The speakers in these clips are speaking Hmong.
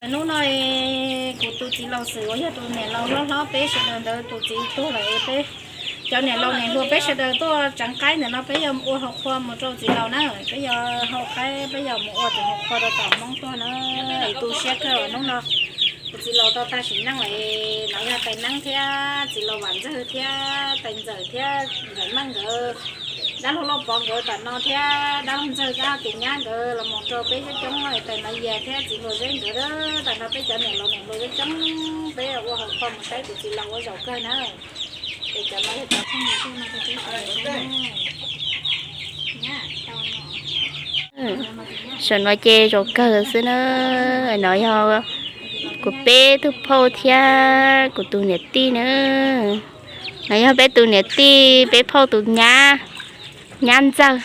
Hnub no kuv tus txiv laus xwb uas yog tus niam laus hlob hlob peb sawv daws ntawd tus txiv tuag lawm, peb cov niam laus niam hluas peb sawv daws tuaj tseev qaib ntawm no, peb yuav ua hauv qhua mus rau txiv laus na. Peb yuav hau qaib, peb yuav mus ua tus hauv qhua rau tom Hmoob tuag na. Es tu siab kawg hnub no kuv txiv laus tau tag sim neej lawm. No yog tais neeb thiab txiv laus Vam Ntxawg thiab tais ntxawm thiab ntxawm Meej nkawd, dab laug Lauj Pov nkawd tom no thiab dab laug Ntxawg thiab tis nyab nkawd los mus rau peb coob coob, tais Maiv Yias thiab txiv hluas Zeb nkawd. Tam no peb cov niam laus niam hluas coob coob, peb ua hauv qhua mus saib kuv txiv laus ua zaum kawg na. Es cov no yog cov phooj ywg no. Saum no ces zaum kawg xwb na. No yog kuv peb tug phauj thiab kuv tus niam tij na. No yog peb tus niam tij, peb phauj tus nyab, nyab Ntxawg.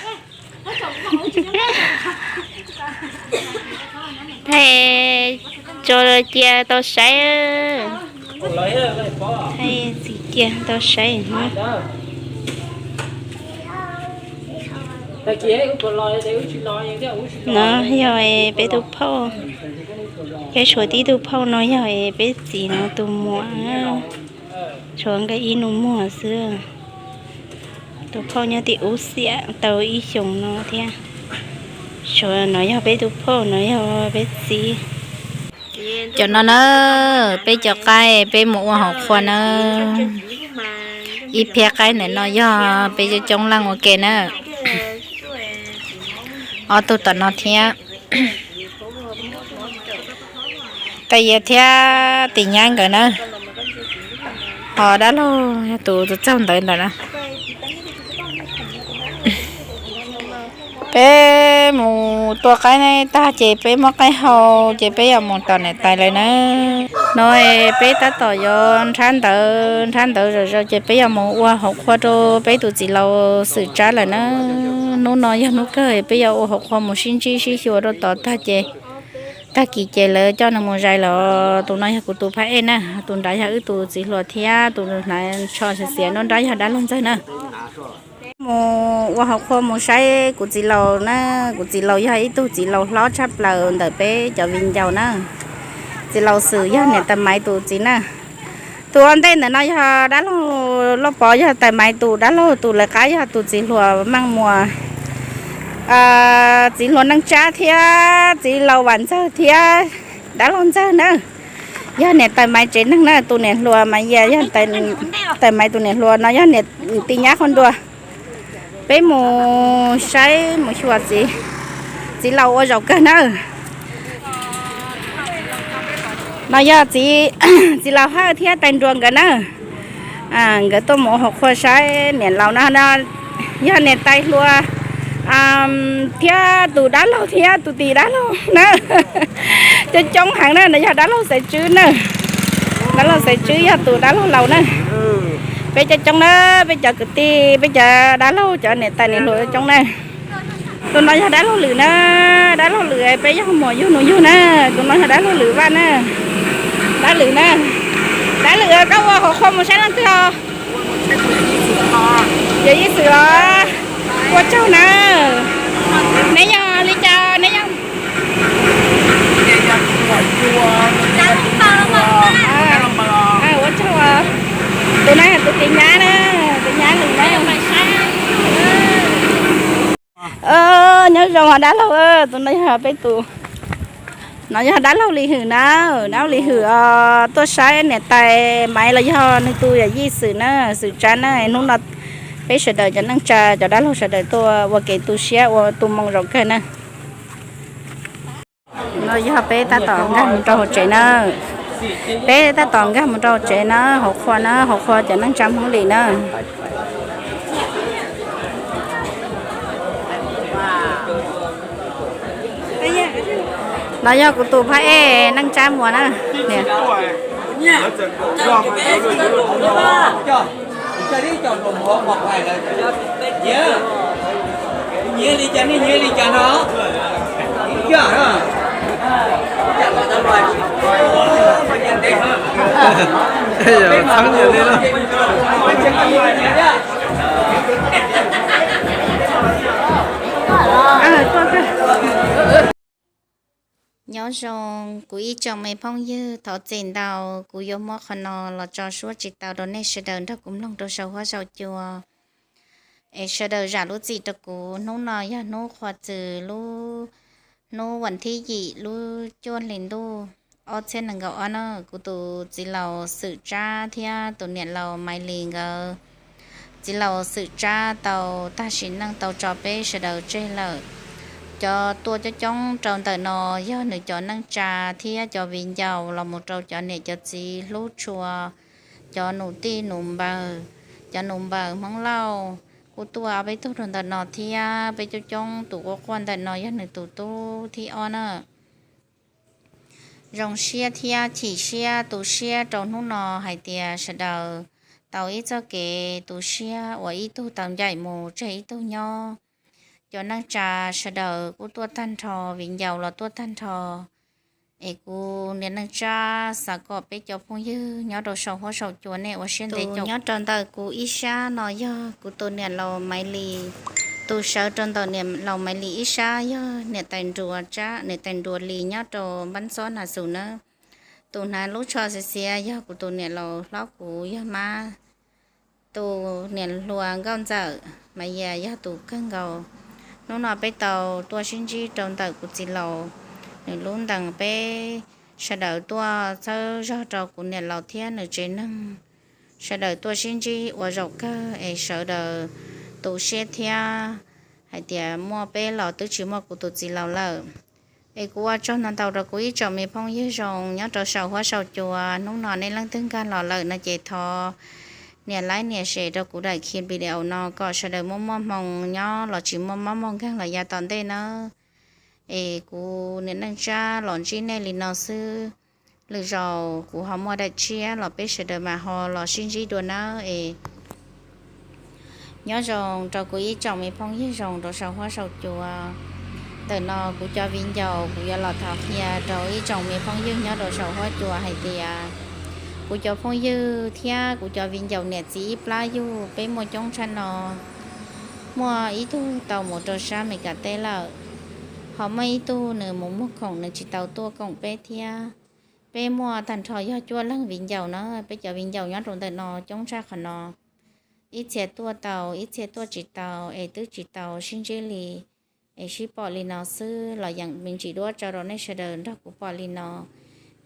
Thaij tso cia tau saib. Thaij txiv cia tau saib. No yog peb tus phauj, peb suav tib tug phauj no yog peb txiv no tus muam. Tshuav nkawd ib nus muag xwb. Tus phauj nyob tim Ub Xiam tau ib xyoos no thiab. Tshuav no yog peb tus phauj, no yog peb txiv. Cov no na, peb cov qaib peb mus ua hauv qhua na. Ib phiab qaib ntawm no yog peb coob coob leej ua ke na. Ob tug tom no thiab. Tais Yias thiab tis nyab nkawd na. Ho dab laug yog tus txaug ntawv ntawm na. Peb mus tua qaib tag ces peb muab qaib hau ces peb yuav mus tom niam tais lawm na. No peb tab tom yuav nrhab ntawv, nrhab ntawv zom zaws ces peb yuav mus ua hauv qhua rau peb tus txiv laus Xwm Tsab lawm na. Hnub no yog hnub kawg peb yuav ua hauv qhua mus sib ntsib sib xyuas rau tod tag ces, tag kis ces lawv coj nws mus zais lawm. Tus no yog kuv tus phab ej na, tus nrad yog wb tus txiv hluas thiab tus hnav tsho xiav xiav nruab nrab yog dab laug Ntxawg na. Mus ua hauv qhua mus saib kuv txiv laus na. Kuv txiv laus yog ib tug txiv laus hlob tshaj plaws ntawm peb cov viv ncaus na. Txiv laus Xwm yog niam tais Maiv tus txiv na. Tus ua ntej ntawm no yog dab laug Lauj Pov, yog tais Maiv tus dab laug, tus lawv qab yog tus txiv hluas Meej Muas, txiv hluas Neej Tsab thiab txiv laus Vam Ntxawg thiab dab laug Ntxawg na. Yog niam tais Maiv tsev neeg na, tus niam hluas Maiv Yias yog tais Maiv tus niam hluas, no yog niam tij nyab qhov nruas. Peb mus saib mus xyuas txiv, txiv laus ua zaum kawg na. No yog txiv laus Hawj thiab tais nruas nkawd na. Nkawd tuaj mus ua hauv qhua saib niam laus no, yog niam tais hluas thiab tus dab laug thiab tus tis dab laug na. Coob coob heev na, no yog dab laug Xaiv Tswb na. Dab laug Xaiv Tswb yog tus dab laug laus na. Peb coob coob na, peb cov kwv tij, peb cov dab laug, cov niam tais niam hluas coob na. Tus no yog dab laug Lwm na, dab laug Lwm peb yog muam yug nus yug na. Tus no yog dab laug Lwm Vaj na. Dab Lwm na, dab Lwm koj ua hauv qhua mus saib leej twg os? Yawm Yij Xwm os. Ua tsaug na. Neb yog li cas neb yog? Ua tsaug. Tus no yog tus tis nyab na, tis nyab Lwm na. Nyob zoo dab laug, tus no yog peb tus, no yog dab laug Lis Hwm na, dab laug Lis Hwm os, tuaj saib niam tais Maiv los yog nws tus yawm yij Xwm na, Xwm Tsab na. Hnub no peb sawv daws cov neej tsa cov dab laug sawv daws tuaj ua kev tu siab ua tu moo zaum kawg na. No yog peb tab tom nkag mus rau hauv tsev na. Peb tab tom nkag mus rau hauv tsev na, hauv qhua na, hauv qhua cov neej tsa Hmoob Lis na. No yog kuv tus phab ej Neej Tsab Muas na. Nyob zoo kuv ib tsoom me phooj ywg, thov txim ntau, kuv yuav muab qhov no los tso suab tsis tau rau nej sawv daws nrog kuv mloog rau saum huab saum cua. Es sawv daws zam lub txim rau kuv, hnub no yog hnub qhuav txwm lub, hnub vas thib yim lub cuaj hli ntuj ob txhiab nees nkaum ob na. Kuv tus txiv laus Xwm Tsab thiab tus niam laus Maiv Lis nkawd, txiv laus Xwm Tsab tau tag sim neej tau tso peb sawv daws tseg lawm. Cov tuaj coob coob rau ntawm no yog nws cov neej tsa thiab cov viv ncaus los mus rau cov niam cov txiv hlub tshua, cov nus tij nus npaws, cov nus npaws Hmoob Lauj kuj tuaj ob peb tug rau ntawm no thiab. Peb coob coob tus quaj quaj ntawm no yog nws tus tub thib ob na. Zoo siab thiab chim siab tu siab rau hnub no hais tias sawv daws tau ib txoj kev tu siab uas ib tug tau ncaim mus tseg ib tug nyob. Cov neej tsa sawv daws kuj tuaj tag nrho, viv ncaus los tuaj tag nrho. Es kuv niam neej Tsab xav kom peb cov phooj ywg nyob rau saum huab saum cua nej ua siab ntev caum. Nyob rau ntawm kuv ib sab no yog kuv tus niam laus Maiv Lis. Tus sawv rau ntawm niam laus Maiv Lis ib sab yog niam tais Nruas Tsab, niam tais Nruas Lis nyob rau Npab Ntxob Nas Xus nawb. Tus hnav lub tsho xiav xiav yog kuv tus niam laus hlob, kuv yog mab. Tus niam hluas Nkauj Ntxawm Mas Yias yog tus kawg nkaus. Hnub no peb tau tuaj sib ntsib rau ntawm kuv txiv laus nws lub ntees, peb sawv daws tuaj txhawb zog rau kuv niam laus thiab nws tsev neeg. Sawv daws tuaj sib ntsib ua zaum kawg es sawv daws tu siab thiab hais tias muaj peb los twb tsis muaj kuv tus txiv laus lawm. Es kuv ua tsaug ntau ntau rau kuv ib tsoom me phooj ywg zoo nyob rau saum huab saum cua. Hnub no nej leej twg nkag los lawm no ces thov nias like nias share rau kuv daim video no kom sawv daws muaj muaj hmoo nyob los tsis muaj mob muaj nkeeg los yav tom ntej nawb. Es kuv niam neej Tsab los ntsib nej li no xwb. Lwm zaus kuv ho muaj daim tshiab los peb sawv daws mam ho los sib ntsib dua nawb es. Nyob zoo rau kuv ib tsoom me phooj ywg zoo rau saum huab saum cua. Ntawm no kuv cov viv ncaus kuv yuav los thov qhia rau ib tsoom me phooj ywg nyob rau saum huab cua hais tias kuv cov phooj ywg thiab kuv cov viv ncaus niam txiv ib plab yug peb muaj coob tshaj no. Muaj ib tug tau mus rau sab Meskas teb lawm, ho muaj ib tug nws mus muag khoom nws tsis tau tuaj koom peb thiab. Peb muaj tag nrho yog cuaj leeg viv ncaus na, peb cov viv ncaus nyob rau ntawm no coob tshaj qhov no. Ib txhia tuaj tau, ib txhia tuaj tsis tau, es twb tsis tau sib ntsib li, es sib pom li no xwb los yeej me ntsis duab tso rau nej sawv daws nrog kuv pom li no.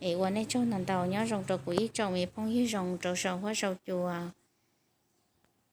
Es ua nej tsaug ntau ntau, nyob zoo rau kuv ib tsoom me phooj ywg zoo rau saum huab saum cua.